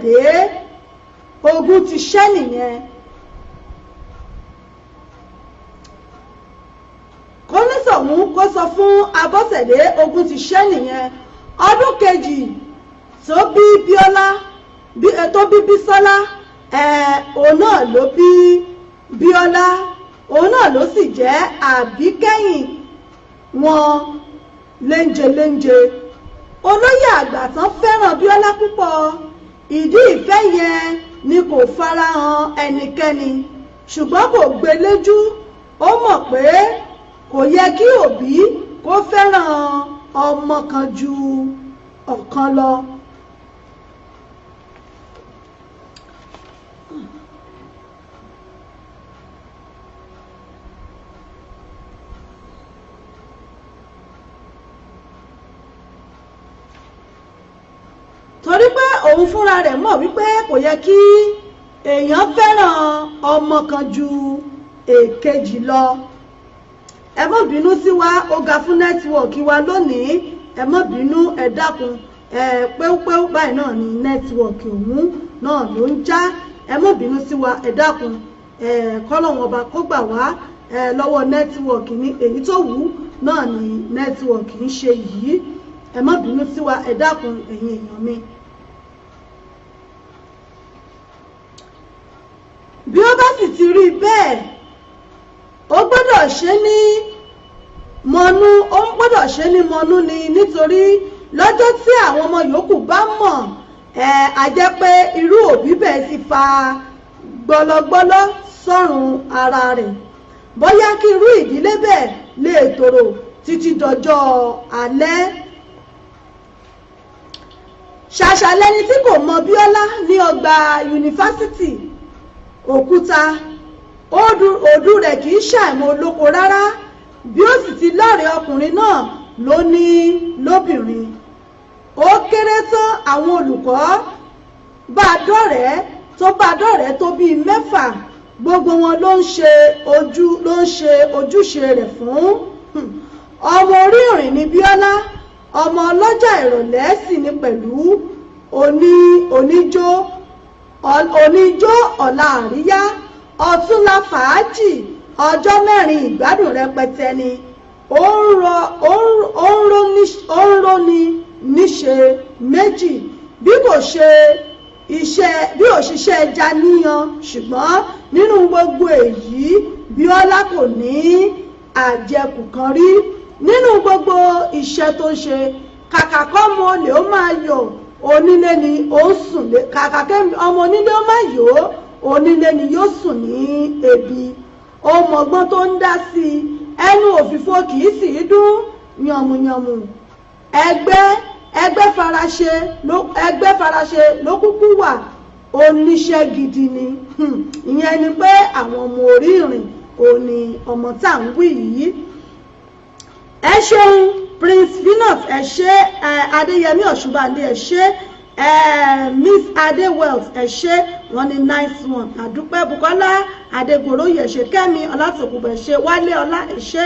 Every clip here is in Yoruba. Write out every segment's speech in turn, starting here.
Abọ́sẹ̀dé, ogun ti ṣẹ́ nìyẹn. Kónísọ̀hún kó sọ fún Abọ́sẹ̀dé, ogun ti ṣẹ́ nìyẹn. Ọdún kejì tó bí Bíọ́lá, tó bí Bísọ́lá, òun náà ló bí Bíọ́lá, òun náà ló sì jẹ́ àbíkẹ́yìn wọn léńje léńje. Olóyè Àgbàtàn fẹ́ràn Bíọ́lá púpọ̀. Ìdí ìfẹ́ yẹn ni kò farahàn ẹnikẹ́ni, ṣùgbọ́n kò gbé lójú. Ó mọ̀ pé kò yẹ kí òbí kó fẹ́ràn ọmọ kan ju ọ̀kan lọ. Torí pé òun fúnra rẹ̀ mọ̀ wípé kò yẹ kí èèyàn fẹ́ràn ọmọ kan ju èkejì lọ. Ẹ má bínú sí wa, ó ga fún network wa lónìí. Ẹ má bínú, ẹ dákun. Ẹ péúpéú báyìí náà ni network òun náà ló ń já. Ẹ má bínú sí wa, ẹ dákun. Ẹ kọ́lọ́wọ́n ọba kó gbà wá ẹ lọ́wọ́ network ní èyí tó wù ú náà ni network ń ṣe yìí. Ẹ má bínú sí wa, ẹ dákun, ẹ̀yin èèyàn mi. Bí ó bá sì ti rí bẹ́ẹ̀, ó gbọ́dọ̀ ṣe ní mọ̀nú, ó gbọ́dọ̀ ṣe ní mọ̀nú ni, nítorí lọ́jọ́ tí àwọn ọmọ yòókù bá mọ̀ ẹ̀, á jẹ́ pé irú òbí bẹ́ẹ̀ ti fa gbọlọgbọlọ sọ́rùn ara rẹ̀. Bóyá kí irú ìdílé bẹ́ẹ̀ lè tòrò títí dọjọ́ alẹ́. Ṣàṣà lẹni tí kò mọ Bíọ́lá ní ọgbà yunifásitì Òkúta. Òdù rẹ̀ kì í ṣàìmọ̀ olóko rárá. Bí ó sì ti lọ́rẹ̀ẹ́ ọkùnrin náà ló ní lóbìnrin. Ó kéré tán, àwọn olùkọ́ bá dọ̀rẹ́ tó bá dọ̀rẹ́ tó bíi mẹ́fà. Gbogbo wọn ló ń ṣe ojú ló ń ṣe ojúṣe rẹ̀ fún. Ọmọ orí ìrìn ní Bíọ́lá, ọmọ ọlọ́jà ìrọ̀lẹ́ sì ni pẹ̀lú. Oní oníjó oníjó ọ̀la àríyá, ọ̀túnla fàájì, ọjọ́ mẹ́rin ìgbádùn rẹpẹtẹ ni. Ó ń róni níṣe méjì bí kò ṣe iṣẹ́ bí òṣìṣẹ́ ẹja níyan. Ṣùgbọ́n nínú gbogbo èyí, Bíọ́lá kò ní àjẹkù kan rí nínú gbogbo iṣẹ́ tó ń ṣe. Kàkà kọ́ ọmọ olè ó máa yọ̀, onílé ni ó ń sùn lé. Kàkà kẹ́ ọmọ onílé ó máa yọ̀, onílé ni yóò sùn ní ebi. Ó mọ̀gbọ́n tó ń dá sí i. Ẹnu òfìfo kì í sì í dún yànmùyànmù. Ẹgbẹ́ ẹgbẹ́ faraṣe ló ẹgbẹ́ faraṣe ló kúkú wà. Oníṣẹ́ gidi ni. Ìyẹn ni pé àwọn ọmọ orí ìrìn òní ọmọ tá à ń wí yìí. Ẹ ṣeun, Prince Finot, ẹ ṣé. Adéyẹmí Ọ̀ṣunbàndé, ẹ ṣé. Miss Adé Wealth, ẹ ṣé. Wọ́n ní nice one, àdúpẹ́. Bukola Adégoróyè, ẹ ṣé. Kẹ́mi Ọlátòkùnbọ̀, ẹ ṣé. Wálé Ọlá, ẹ ṣé.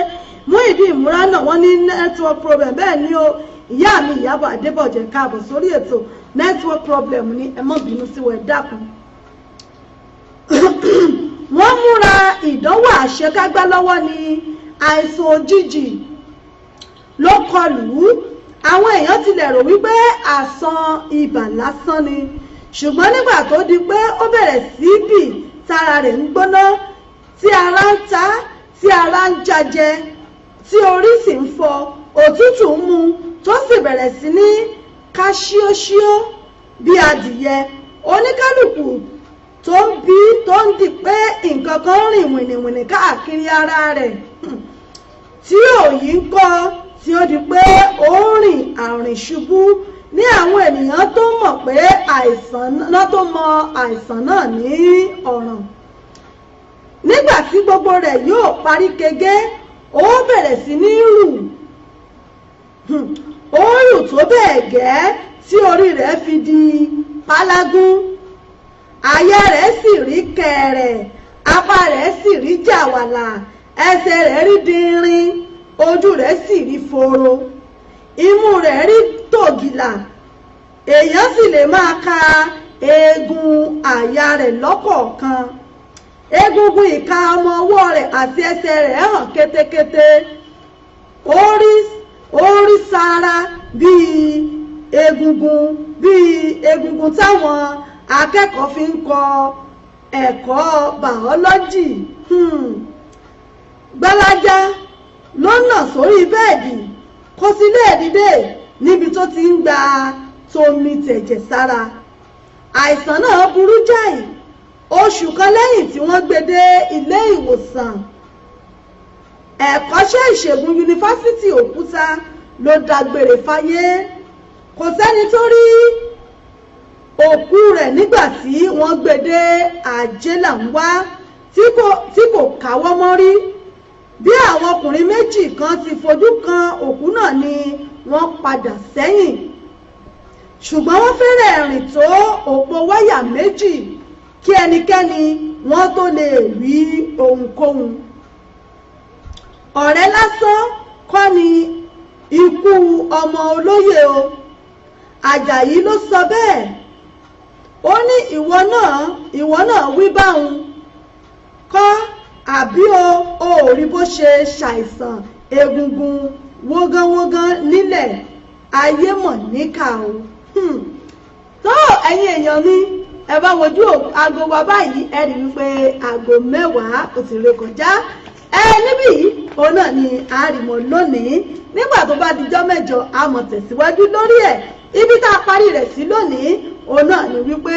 Muyideen Ìmúra náà, wọ́n ní network problem. Bẹ́ẹ̀ ni o, ìyá mi Ìyábọ̀ Adébọ̀jẹ̀, káàbọ̀ sórí ètò. Network problem ni, ẹ má bínú sí wa, ẹ dákun. Wọ́n múra ìdánwò àṣekágbá lọ́wọ́ ni àìsàn òjijì ló kọlù ú. Àwọn èèyàn tilẹ̀ rò wípé àìsàn ibà lásán ni, ṣùgbọ́n nígbà tó di pé ó bẹ̀rẹ̀ sí bì, tára rẹ̀ ń gbóná, tí ara ń ta, tí ara ń jajẹ, tí orí sì ń fọ́, òtútù ń mú, tó sì bẹ̀rẹ̀ sí ní ká ṣíóṣíó bí adìyẹ, oníkálukú tó ń bí tó ń di pé nǹkan kan rìn wìnìwìnì káàkiri ara rẹ̀, tí òyì ń kọ́, tí ó di pé ó ń rìn àrìn ṣubú, ní àwọn ènìyàn tó mọ̀ pé àìsàn náà, tó mọ àìsàn náà ní ọ̀ràn. Nígbà tí gbogbo rẹ̀ yóò parí kege, ó bẹ̀rẹ̀ sí ní rù. Ó rù tó bẹ́ẹ̀ gẹ́ tí orí rẹ̀ fi di pálágún, àyà rẹ̀ sì rí kẹ̀rẹ̀, apá rẹ̀ sì rí jàwàlà, ẹsẹ̀ rẹ̀ rí dinrin, ojú rẹ̀ sì rí foro, imú rẹ̀ rí tògìlà. Èèyàn sì lè máa ka Eegun àyà rẹ̀ lọ́kọ̀ọ̀kan, egungun ìka ọmọ ọwọ́ rẹ̀ àti ẹsẹ̀ rẹ̀ hàn kétékété. Ó rí sára bíi egungun táwọn akẹ́kọ̀ọ́ fi ń kọ́ ẹ̀kọ́ bàọ́lọ́jì. Gbalaja ló nà sórí bẹ́ẹ̀dì, kò sí lè dìde níbi tó ti ń gba tomi tẹ̀jẹ̀ sára. Àìsàn náà burú jáì. Oṣù kan lẹ́yìn tí wọ́n gbé dé ilé ìwòsàn ẹ̀kọ́ṣẹ́ ìṣègùn Yunifásitì Òkúta ló dágbére fáyé. Kò sẹ́ni tó rí òkú rẹ̀ nígbà tí wọ́n gbé dé Àjẹlàńwá tí kò káwọ́ mọ́rí. Bí àwọn ọkùnrin méjì kan ti fojú kan òkú náà ni wọ́n padà sẹ́yìn, ṣùgbọ́n wọ́n fẹ́rẹ̀ rìn tó òpó wáyà 2 kí ẹnikẹ́ni wọ́n tó lè rí ohunkóhun. Ọ̀rẹ́ lásán kọ́ ni ikú ọmọ olóyè o. Àjàyí ló sọ bẹ́ẹ̀. Ó ní ìwọ náà wí báwọn kọ́, àbí o ò rí bó ṣe ṣàìsàn egungun wógánwógán nílẹ̀ ayé mọ̀ níkà o. Tó, ẹ̀yin èèyàn mi, ẹ bá wojú aago wa báyìí, ẹ rí wípé aago 10 ó ti ré kọjá. Ẹ níbí yìí, òun náà ni àárìmọ̀ lónìí. Nígbà tó bá dijọ́ mẹ́jọ, a mọ̀ tẹ̀síwájú lórí ẹ̀. Ibi tá a parí rẹ̀ sí lónìí, òun náà ni wípé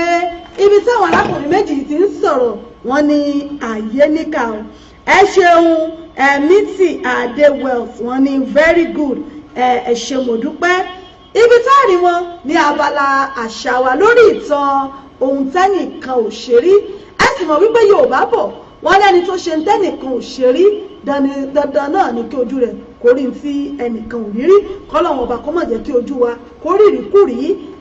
ibi táwọn arákùnrin méjì ti ń sọ̀rọ̀, wọ́n ní àyè níkà o. Ẹ ṣeun. Ẹ̀mí tí Adé Wealth, wọ́n ní very good. Ẹ ṣé, mo dúpẹ́. Ibi tá a rí wọn ní abala àṣà wa lórí ìtàn ohun tẹ́nìkan ò ṣe rí. Ẹ sì mọ̀ wípé Yorùbá bọ̀, wọ́n lẹ́ni tó ṣe tẹ́nìkan ò ṣe rí, dandan náà ni kí ojú rẹ̀ kó rí tí ẹnìkan ò rí rí. Kọ́lọ́wọ́n ọba kó má jẹ́ kí ojú wa kó rí ìríkúrí.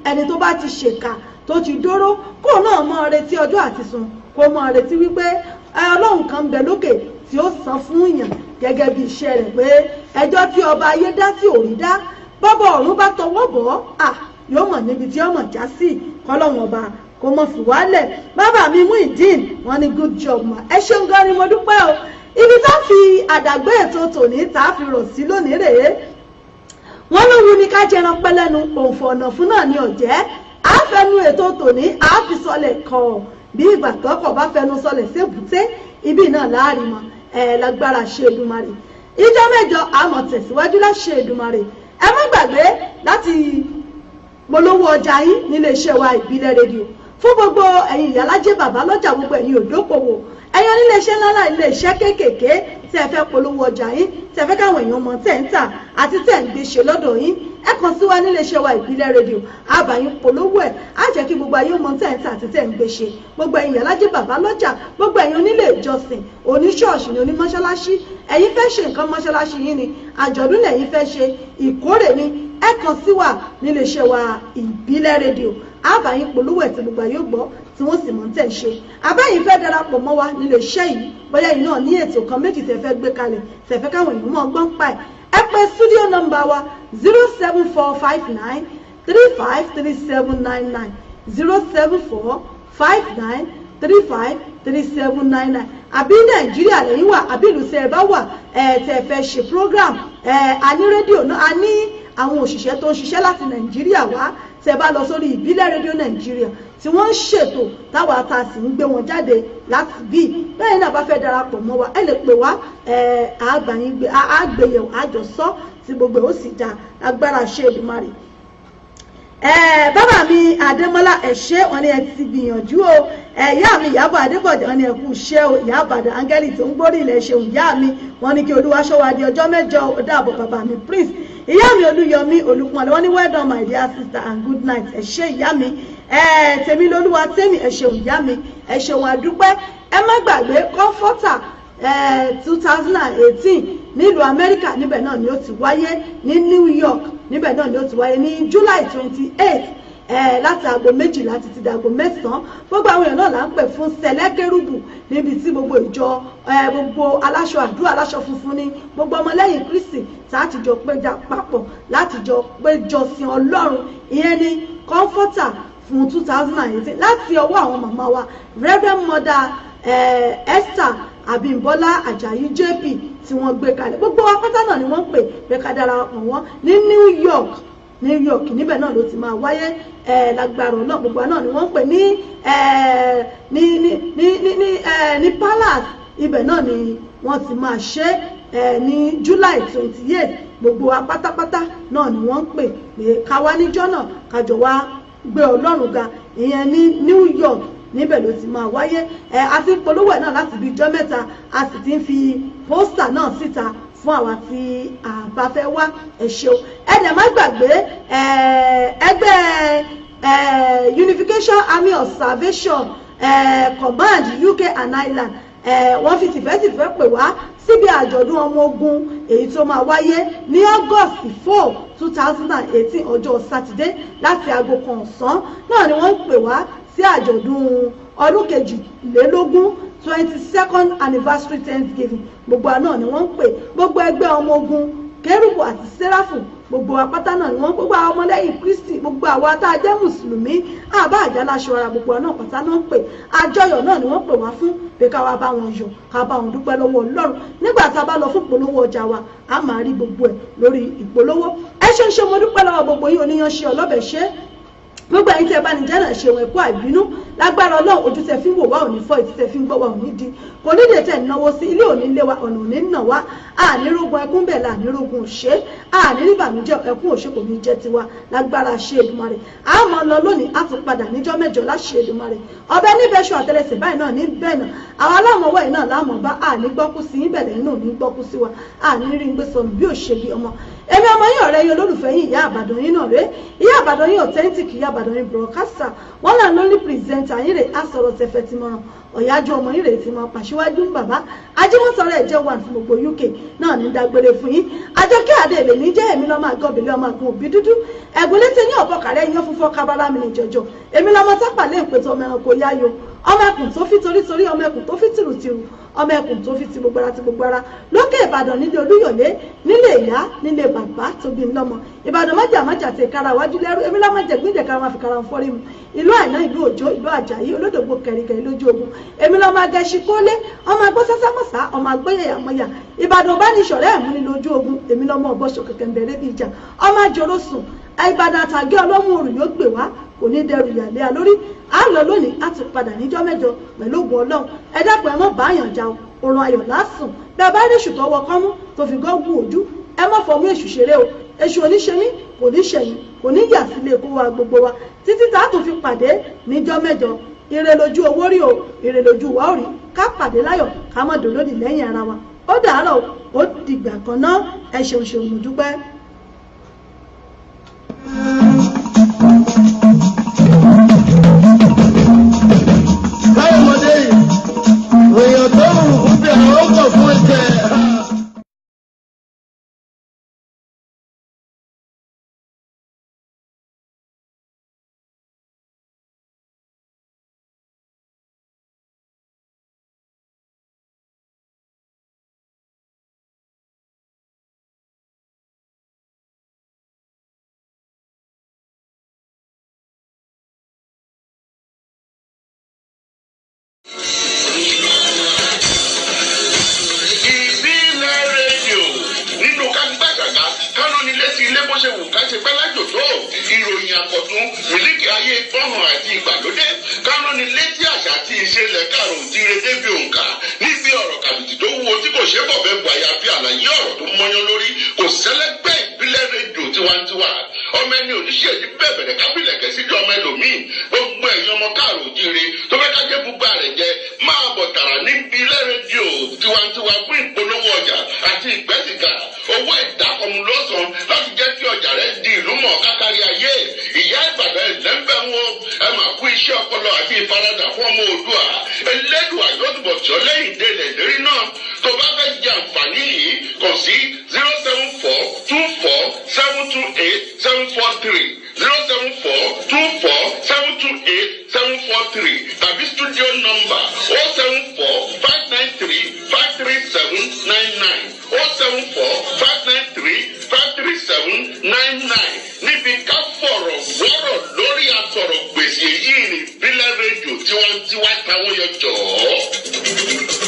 Ẹni tó bá ti ṣèkà, tó ti dóró, kó náà máa retí ọjọ́ àtisùn, kó máa retí wípé Ọlọ́run kan ń bẹ lókè tí ó san fún yàn gẹ́gẹ́ bí iṣẹ́ rẹ̀, pé ẹjọ́ tí ọba ayé dá tí ò rí dá, bọ́bọ̀ ọ̀run bá tọwọ́ bọ̀ ọ́, yóò mọ̀ níbi tí ọmọ já sí. Kọ́lọ́wọ́n ọba kó mọ̀ fi wálẹ̀. Bàbá mi Muideen, wọ́n ní good job, ma. Ẹ ṣeun gan ni, mo dúpẹ́ o. Ibi tá fi àdàgbé ètò tòní tá a fi rọ̀ sí lónìí rèé. Wọ́n ló wu ni ká jẹran pẹ́ lẹ́nu, òǹfọ̀ ọ̀nà fún náà ní ọ̀jẹ́. Àfẹnu ètò tòní àfi sọlẹ̀ kọ̀ bí ìgbà tọkọ̀ bá fẹnu sọlẹ̀ sébùté ibi náà láàrin mọ́ ẹ lágbára ṣe Èdùmàrè. Ìjọ mẹ́jọ, àmọ̀ tẹ̀síwájú láṣẹ Èdùmàrè. Ẹ má gbàgbé láti polówó ọjà yín nílé iṣẹ́ wa Ìbílẹ̀ Rédíò. Fún gbogbo ẹ̀yin ìyálájẹ́, bàbá lọ́jà, gbogbo ẹ̀yin òdókòwò, ẹ̀yin onílé iṣẹ́ ńláńlá, ilé iṣẹ́ kéékèèké tí ẹ fẹ́ polówó ọjà yín, tí ẹ fẹ́ káwọn èèyàn mọ̀ tẹ̀ ń tà àti tẹ̀ ń gbé ṣe lọ́dọ̀ yín, ẹ kàn sí wa nílé iṣẹ́ wa Ìbílẹ̀ Rédíò. Á bá yín polówó ẹ̀, á jẹ́ kí gbogbo ayé mọ̀ tẹ̀ ń tà àti tẹ̀ ń gbé ṣe. Gbogbo ẹ̀yin ìyálájẹ́, bàbá lọ́jà, gbogbo ẹ̀yin onílé ìjọsìn, oníṣọ́ọ̀ṣì ni, onímọ́ṣáláṣí, ẹ̀yin fẹ́ ṣe nǹkan mọ́ṣáláṣí yín ni, àjọ̀dún lẹ̀yin fẹ́ ṣe, ìkórè ni, ẹ kàn sí wa nílé iṣẹ́ wa Ìbílẹ̀ Rédíò. Á bá yín polówó ẹ̀ tí gbogbo ayé gbọ́, tí wọ́n sì mọ̀ ń tẹ̀ ń ṣe. Àbẹ́yìn fẹ́ darapọ̀ mọ́ wa nílé iṣẹ́ yìí, bóyá yìí náà ní ètò kan méjì tẹ́ fẹ́ gbé kalẹ̀, tẹ́ fẹ́ káwọn èèyàn mọ̀ gbọ́n pa ẹ̀, ẹ pè studio number wa 07459353799, 07459353799. Àbí Nàìjíríà lẹ́yìn wà, àbí ìlú tẹ́ ẹ bá wà, ẹ tẹ́ fẹ́ ṣe program, ẹ a ní rédíò náà, a ní àwọn òṣìṣẹ́ tó ń ṣiṣẹ́ láti Nàìjíríà wá. Tẹ́ bá lọ sórí Ìbílẹ̀ Rédíò Nàìjíríà tí wọ́n ń ṣètò, táwa ta sì ń gbé wọn jáde láti bí bẹ́ẹ̀ náà bá fẹ́ darapọ̀ mọ́ wa, ẹ lè pè wá, àgbéyẹ̀wò àjọsọ tí gbogbo ẹ̀ ó sì dá agbára ṣe Èdùmàrè. Bàbá mi Adémọ́lá, ẹ ṣé, wọn ni ẹ ti gbìyànjú o. Ìyá mi Ìyábọ̀ Adébọ̀dé, wọn ni ẹ kú iṣẹ́ o. Ìyá Àbàdàn, áńgẹ́lì tó ń gbórí ilẹ̀, ṣeun ìyá mi. Wọn ni kí Olúwa ṣọ́ wa di ọjọ́ mẹ́jọ. Ó dàbọ̀, bàbá mi Prince. Ìyá mi Olúyọmí Olùpọ̀nlẹ̀, wọn ni well done, my dear sister, and good night. Ẹ ṣé, ìyá mi. Tèmi lolúwa tèmi, ẹ ṣeun ìyá mi, ẹ ṣeun, àdúpẹ́. Ẹ má gbàgbé Comforter 2018 nílùú Amẹ́ríkà, níbẹ̀ náà ni ó ti wáyé, ní New York, níbẹ̀ náà ni ó ti wáyé ní July 28, láti aago 12 títí di aago 9. Gbogbo àwọn èèyàn náà là ń pè fún sẹlẹ́kẹ́rùbù, níbi tí gbogbo ìjọ, gbogbo aláṣọ àdúrà, aláṣọ funfun ní gbogbo ọmọlẹ́yìn Kristi tá a ti jọ péjọ papọ̀ láti jọ péjọ sin Ọlọ́run. Ìyẹn ni Comforter fún 2018 láti ọwọ́ àwọn màmá wa Reverend Mother Esther Abímbọ́lá Àjàyí JP tí wọ́n gbé kalẹ̀. Gbogbo wa pátá náà ni wọ́n pè pé ká darapọ̀ wọ́n ní New York. New York níbẹ̀ náà ló ti máa wáyé lágbára náà. Gbogbo náà ni wọ́n pè ní ní ní ní ní ní Palace, ibẹ̀ náà ni wọ́n ti máa ṣe ní July 28. Gbogbo wa pátápátá náà ni wọ́n pè pé ká wá níjọ́ náà kájọ wá gbé Ọlọ́run ga, ìyẹn ní New York níbẹ̀ ló ti máa wáyé. A ti ń polówó ẹ̀ náà láti bí ijọ́ mẹ́ta, a sì ti ń fi pósítà náà síta fún àwa tí a bá fẹ́ wá. Ẹ ṣeun. Ẹ dẹ̀ má gbàgbé ẹgbẹ́ Unification Army of Salvation Command UK and Ireland, wọ́n fi tìfẹ́tìfẹ́ pè wá síbi àjọ̀dún ọmọ ogun èyí tó máa wáyé ní August 4, 2018, ọjọ́ Sátidé láti aago 1 ọ̀sán náà ni wọ́n ń pè wá sí àjọ̀dún ọdún 22, 22nd anniversary Thanksgiving. Gbogbo àná ni wọ́n ń pè gbogbo ẹgbẹ́ ọmọ ogun kérúbù àti sẹ́ráfù, gbogbo apáta náà ni wọ́n, gbogbo àwọn ọmọlẹ́yìn Kristi, gbogbo àwa tá a jẹ́ mùsùlùmí àbá àjálàṣọ ara, gbogbo náà pátá náà ń pè. Àjọyọ̀ náà ni wọ́n pè wá fún pé ká wá bá wọn yọ̀, ká bá wọn dúpẹ́ lọ́wọ́ Ọlọ́run. Nígbà tá a bá lọ fún ìpolówó ọjà wa, a máa rí gbogbo ẹ̀ lórí ìpolówó. Ẹ ṣe ń ṣe, mo dúpẹ́ lọ́wọ́ gbogbo yín, oníyanṣẹ́ ọlọ́bẹ̀ ṣe, gbogbo ẹ̀yin tí ẹ bá ní jẹ́ náà ṣe wọn ẹ̀kọ́ àìbínú. Lágbára Ọlọ́run, ojú tẹ fi ń wò wá ò ní fọ́, etí tẹ fi ń gbọ́ wá ò ní di, kò ní dè tẹ̀ náwó sí ilé òní lé wa, ọ̀nà òní nà wá, ànírógun ẹkún bẹ́ẹ̀ là ànírógun òṣè, àníríbànújẹ́ ẹkún òṣè kò ní jẹ́ tiwa lágbára ṣe Èdùmàrè. A máa lọ lónìí, a tún padà níjọ́ mẹ́jọ láṣẹ Èdùmàrè. Ọbẹ̀ níbẹ̀ ṣọ àtẹlẹsẹ̀ báyìí náà ní bẹ́ẹ̀ náà àwọn aláàmọ̀wọ́ yìí náà láàmọ̀ bá àní gbọ́kú sí yín bẹ̀rẹ̀ náà ní gbọ́kú sí wa, àní rí ń gbé sọnù bí òṣè bí ọmọ. Èmi ọmọ yín, ọ̀rẹ́ yín, olólùfẹ́ yín, ìyá Àbàdàn yín náà rèé, ìyá Àbàdàn yín authentic, ìyá Àbàdàn yín broadcaster, wọ́n là lóní pírẹsẹ̀ntà yín rè, á sọ̀rọ̀ tẹ̀fẹ̀ tí mọ̀ràn ọ̀yájú ọmọ yín rè tí mọ̀ pàṣíwájú ń bàbá ajímọ̀sọ̀rọ̀ ẹ̀jẹ̀ wà fún gbogbo UK náà ní dágbére fún yín. Àjọkẹ́ àdé èlé ní jẹ́ èmi lọ́mọ àgọ́bìlẹ̀ ọmọ àgùn òbí dúdú ẹ̀gún létí ní ọ̀bọ kàrẹ́ yín fúnfọ́ kábàlá mi ní jọjọ. Èmi lọ́mọ tápà lé ìpètò ọmọ ẹranko yáyo, ọmọ ẹkùn tó fi torítorí, ọmọ ẹkùn tó fi tìrùtìrù, ọmọ ẹkùn tó fi ti gbogbo ara ti gbogbo ara lókè Ìbàdàn nílé Olúyọ̀lé nílé ìyá nílé bàbá tó bí ńlọmọ Ìbàdàn májà májà ti kára wájú lẹ́rú. Èmi lọ́mọ jẹ̀gbín kára máa fi kára fọ́rí mu ìlú Àìná, ìlú Òjó, ìlú Àjàyí olódògbò kẹrìkẹrì lójú ogun. Èmi lọ́mọ agẹṣin kólé, ọmọ agbó sásámọ́sá, ọmọ agbóyèyàmọ́yà Ìbàdàn bá ní ìṣọ̀rẹ́ ẹ̀mú ní lójú ogun. Èmi lọ́mọ ọ̀bọ̀ṣọ kẹ̀kẹ́ ń bẹ̀rẹ̀ bí ìjà ọmọ àjòrò sùn. Ìbàdàn àtàgé ọlọ́mú òrùn yóò gbè wá, kò ní dẹrù ìyàlẹ́ alórí. À ń lọ lónìí, á ti padà níjọ́ mẹ́jọ pẹ̀lú ògùn Ọlọ́run. Ẹ dákun, ẹ mọ́ báyàn jà o, òrùn ayọ̀ lásùn. Bẹ́ẹ̀ bá rí èṣù tó wọ kọ́mú tó fi gọ́ gún ojú, ẹ má fọmú èṣù ṣeré o. Èṣù oníṣe mí, kò ní ṣẹ̀yìn, kò ní yà sílé kó wa gbogbo wa títí tá a tún fi pàdé níjọ́ mẹ́jọ. Ire lójú owó rí o, ire lójú wa ò rí. Ká pàdé láyọ̀, ká má dòlódì lẹ́yìn ara wa. Ó dàárọ̀, ó dìgbà kan náà. Ẹ ṣeun ṣeun, mo dúpẹ́. Báwo mọ̀dé èèyàn tó rùn fún bí àwọn ọkọ̀ fún ẹ̀jẹ̀. Ìbílẹ̀ Rédíò nínú kágbàgàgà kánú ní létí ilé bó ṣe wù ká ṣe pẹ́ lájò tó ìròyìn àkọ́tún mílíkì ayé gbọ́hàn àti ìgbàlódé kánú ní létí àṣà àti ìṣẹ̀lẹ̀ kàrò òjíire débi òǹkà níbi ọ̀rọ̀ kàbìtì tó wúwo tí kò ṣe bọ̀ bẹ́ẹ̀ bu àyàfi àlàyé ọ̀rọ̀ tó mọ́yán lórí kò sẹ́lẹ́gbẹ́. Ìbílẹ̀ Rédíò tiwantiwa, ọmọ ẹni oníṣẹ́ yìí bẹ̀bẹ̀rẹ̀ kábìlẹ̀kẹ́ síjú ọmọ ẹlòmíì. Gbogbo ẹ̀yin ọmọ káàrò òjíire tó fẹ́ ká jẹ́ gbogbo àrẹ̀ jẹ máa bọ̀ tààrà ní Ìbílẹ̀ Rédíò tiwantiwa fún ìpolówó ọjà àti ìgbẹ́sìgà. Owó ìdákọ̀mù lọ́sàn láti jẹ́ kí ọjà rẹ di ìlú mọ̀ kákárí ayé. Ìyá Ìbàdàn ẹ̀lẹ́ńbẹ̀ wọn, ẹ máa kú iṣẹ́ ọpọlọ àti ìfaradà fún ọmọ Oòduà. Elédùà yóò túbọ̀ tí ó lẹ́yìn délẹ̀ ìlérí náà. Tó bá fẹ́ jẹ àǹfààní yìí, kàn sí 07424728743, 07424728743, tàbí studio number 07459353799, 07459353799. Níbi ká fọ̀rọ̀ wọ́rọ̀ lórí asọ̀rọ̀ gbèsè. Ìrìn ìbílẹ̀ rédíò tiwantiwa táwọn yọ jọ̀ọ́.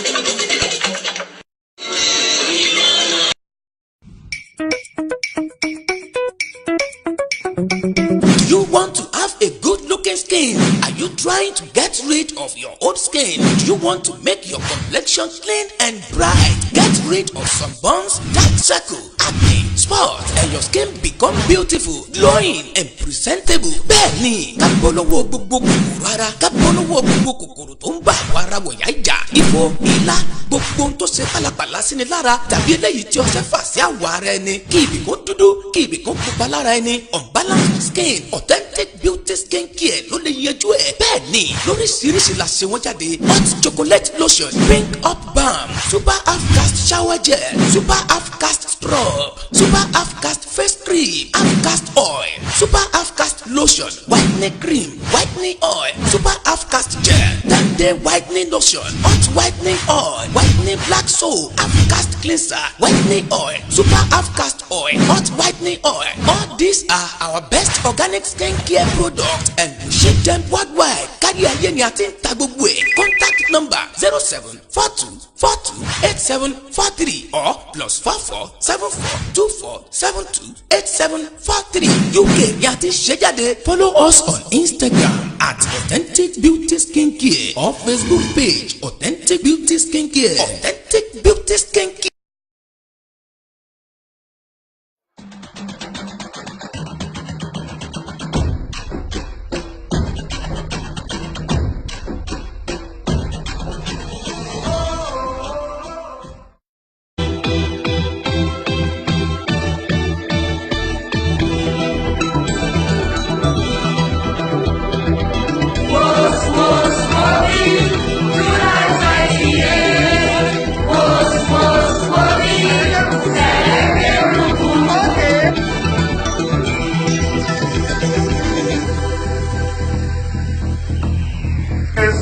Do you want to have a good looking skin? Are you trying to get rid of your old skin? Do you want to make your complexion clean and bright? Get rid of sunburns, dark circle, acne, spots, and your skin become beautiful, glowing, and presentable. Bẹ́ẹ̀ni, ká bọ́ lọ́wọ́ gbogbo kòkòrò ara, ká bọ́ lọ́wọ́ gbogbo kòkòrò tó ń bá àwọ̀ ara wọ̀yá ìjà. Ifo, ìlà, gbogbo ohun tó ṣe pálapàla sí ni lára tàbí eléyìí tí ọṣẹ fà sí àwọ̀ ara ẹni. Kí ibì kan dúdú, kí ibì kan pupa lára ẹni. Unbalanced skin, Authentic Beauty Skin Care ló lè yanjú ẹ̀. Bẹ́ẹ̀ni, lóríṣiríṣi la ṣe wọ́n jáde. Hot chocolate lotion, pink up balm, super half cast shower gel, super half cast scrub, super half cast face cream, half cast oil, super half cast lotion, whitening cream, whitening oil, super half cast gel, 10-day whitening lotion, hot whitening oil, whitening black soap, half cast cleanser, whitening oil, super half cast oil, hot whitening oil. All these are our best organic skin care products and we ship them worldwide. Kárí ayé ni a ti ń ta gbogbo ẹ̀. Contact number 0742428743 or +447424728743. UK ni a ti ń ṣe jáde. Follow us on Instagram @AuthenticBeautySkincare or Facebook page Authentic Beauty Skincare. Authentic Beauty Skincare.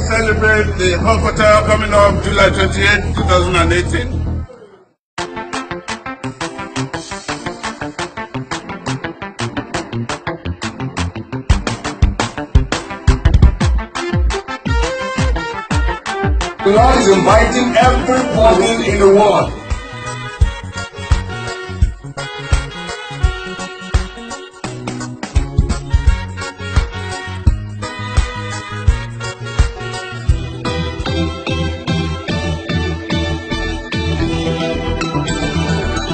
Celebrate the Hokotel coming up July 28, 2018. The Lord is inviting everybody in the world.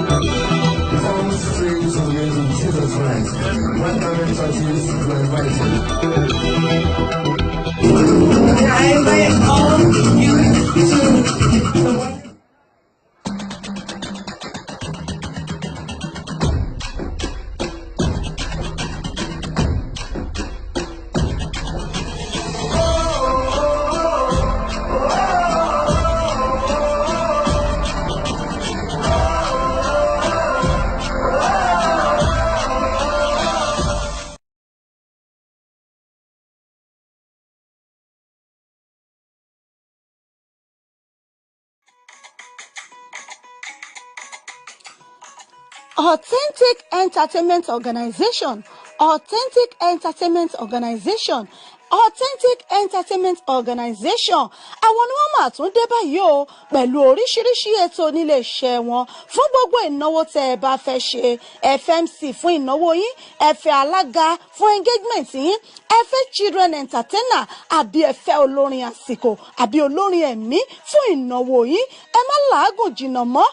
Songs, streams, and music, Jesus Christ. Grandparents are used to invite him. I invite all you to the Authentic Entertainment Organization, Authentic Entertainment Organization, Authentic Entertainment Organization, àwọn ni wọ́n máa tún dé báyìí o pẹ̀lú oríṣiríṣi ètò nílé iṣẹ́ wọn fún gbogbo ìnáwó tẹ́ ẹ bá fẹ́ ṣe. FMC fún ìnáwó yín, ẹ fẹ́ alága fún engagement yín, ẹ fẹ́ children entertainer, àbí ẹ fẹ́ olórin àsìkò àbí olórin ẹ̀mí fún ìnáwó yín, ẹ má làágùn jìnnà mọ́.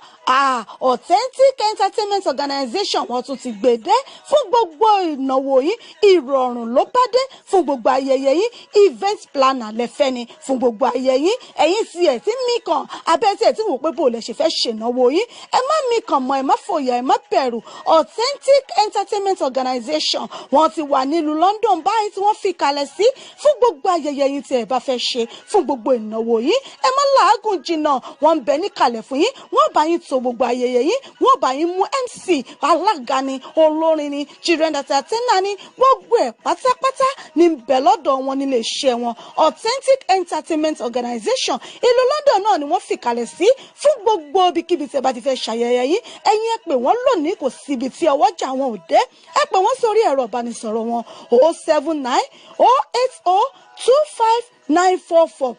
Authentic Entertainment Organization, wọ́n tún ti gbèdé fún gbogbo ìnáwó yín. Ìrọ̀rùn ló bá dé fún gbogbo ayẹyẹ yín. Event planner lẹ́fẹ́ ni fún gbogbo ayẹyẹ yín. Ẹ̀yin tí ẹ̀ tí mí kàn abẹ́ tí ẹ̀ tí wò pé bò lẹ ṣe fẹ́ ṣènáwó yín, ẹ má mí kàn mọ́, ẹ má fòyà, ẹ má bẹ̀rù. Authentic Entertainment Organization, wọ́n ti wà nílùú London báyìí tí wọ́n fi kalẹ̀ sí fún gbogbo ayẹyẹ yín tí ẹ bá fẹ́ ṣe, fún gbogbo ìnáwó yín. Ẹ má làágùn jìnnà, wọ́n ń bẹ níkàlẹ̀ fún yín, wọ́n bá yín. to gbogbo ayẹyẹ yín. Wọ́n bá yín mú MC, alága ni, olórin ni, children entertainer ni, gbogbo ẹ̀ pátápátá ní bẹ̀ lọ́dọ̀ wọn nílé iṣẹ́ wọn. Authentic Entertainment Organization, ìlú London náà ni wọ́n fìkàlẹ̀ sí. Fún gbogbo ibikíbi tí ẹ bá ti fẹ́ ṣayẹyẹ yín, ẹ̀yin ẹ pè wọ́n lónìí. Kò síbi tí ọwọ́jà wọn ò dé. Ẹ pè wọ́n sórí ẹ̀rọ ìbánisọ̀rọ̀ wọn: 07908025944,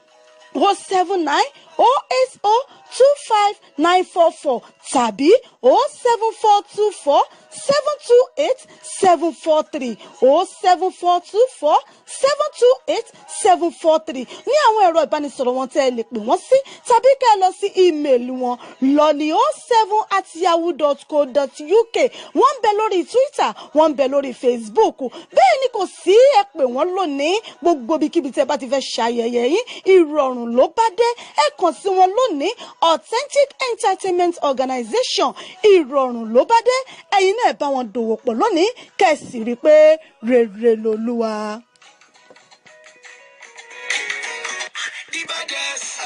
07908025944 tàbí 07424728743, 07424728743 ní àwọn ẹ̀rọ ìbánisọ̀rọ̀ wọn tẹ́ ẹ lè pè wọ́n sí, tàbí kẹ́ ẹ lọ sí email wọn lọ́ní 07@yahoo.co.uk. Wọ́n ń bẹ lórí Twitter, wọ́n ń bẹ lórí Facebook. Bẹ́ẹ̀ ni kò sí, ẹ pè wọ́n lónìí. Gbogbo ibikíbi tẹ́ bá ti fẹ́ ṣayẹyẹ yín, ìrọ̀rùn ló bá dé. Ẹ kàn sí wọn lónìí. Authentic Entertainment Organization, ìrọ̀rùn ló bá dé. Ẹ̀yin náà bá wọn dòwò pọ̀ lónìí, kẹ́ ẹ sì rí i pé rere lolúwa. The baddest.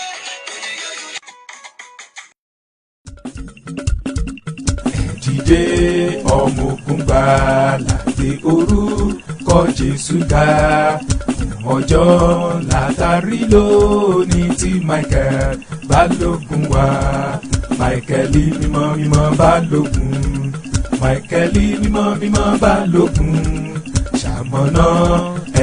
Dìde, ọmọ ogun gbàlà, gbé orúkọ Jésù ga. Ọjọ́ látàrí lónìí tí Michael Balógun wá. Michael mímọ́ mímọ́ Balógun, Michael mímọ́ mímọ́ Balógun, ṣàmọ̀nà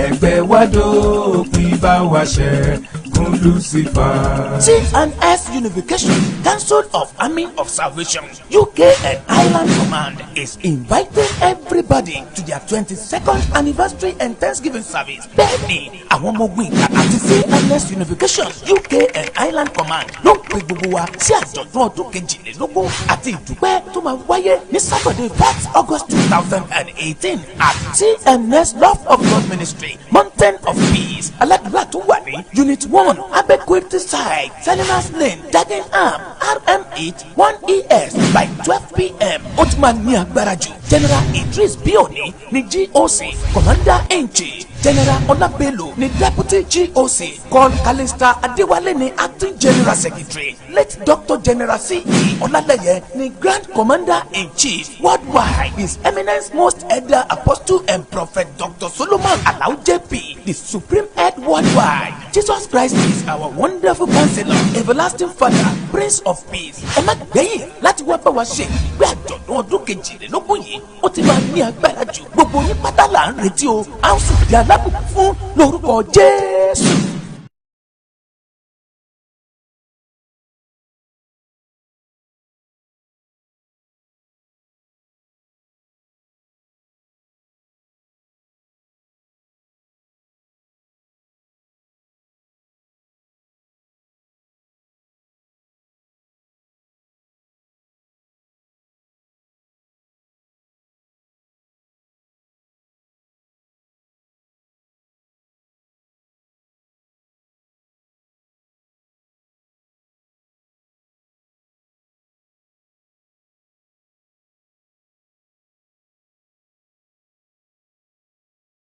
ẹgbẹ́ wa dópin, bá wa ṣẹ́gun Lucifer. C&S Unification Council of Army of Salvation, UK and Ireland Command is inviting everybody to their 22nd anniversary and Thanksgiving service. Bẹ́ẹ̀ni, àwọn ọmọ ogun ìgbà àti C&S Unification UK and Ireland Command ló ń pe gbogbo wa sí àjọ̀dún ọdún 22 àti ìdúpẹ́ tó máa wáyé ní Saturday, 4th August 2018 at C&S Love of God Ministry, Mountain of Peace, aládùúrà tó wà ní Unit 1, Abequity side, Salinas Lane, Dagenham, RM8 1ES by 12 p.m. Ó ti máa ní agbára jù. General Idris Bioni ní GOC, Commander in Chief. General Ọlábẹ́lò ní Deputy GOC. Col Kalista Adéwálé ní Acting General Secretary. Late Dr. General C.E. Ọlálẹ́yẹ ní Grand Commander in Chief worldwide. His Eminence Most Elder Apostle and Prophet Dr. Solomon Alao JP, the Supreme Head worldwide. Jesus Christ is our wonderful Counselor, Everlasting Father, Prince of Peace. Ẹ má gbẹ̀yìn láti wá bá wa ṣe ìgbé àjọ̀dún ọdún 22 yìí. Ó ti máa ní agbára jù. Gbogbo yín pátá là ń retí o. A ó sì di alábùkún fún lórúkọ Jésù.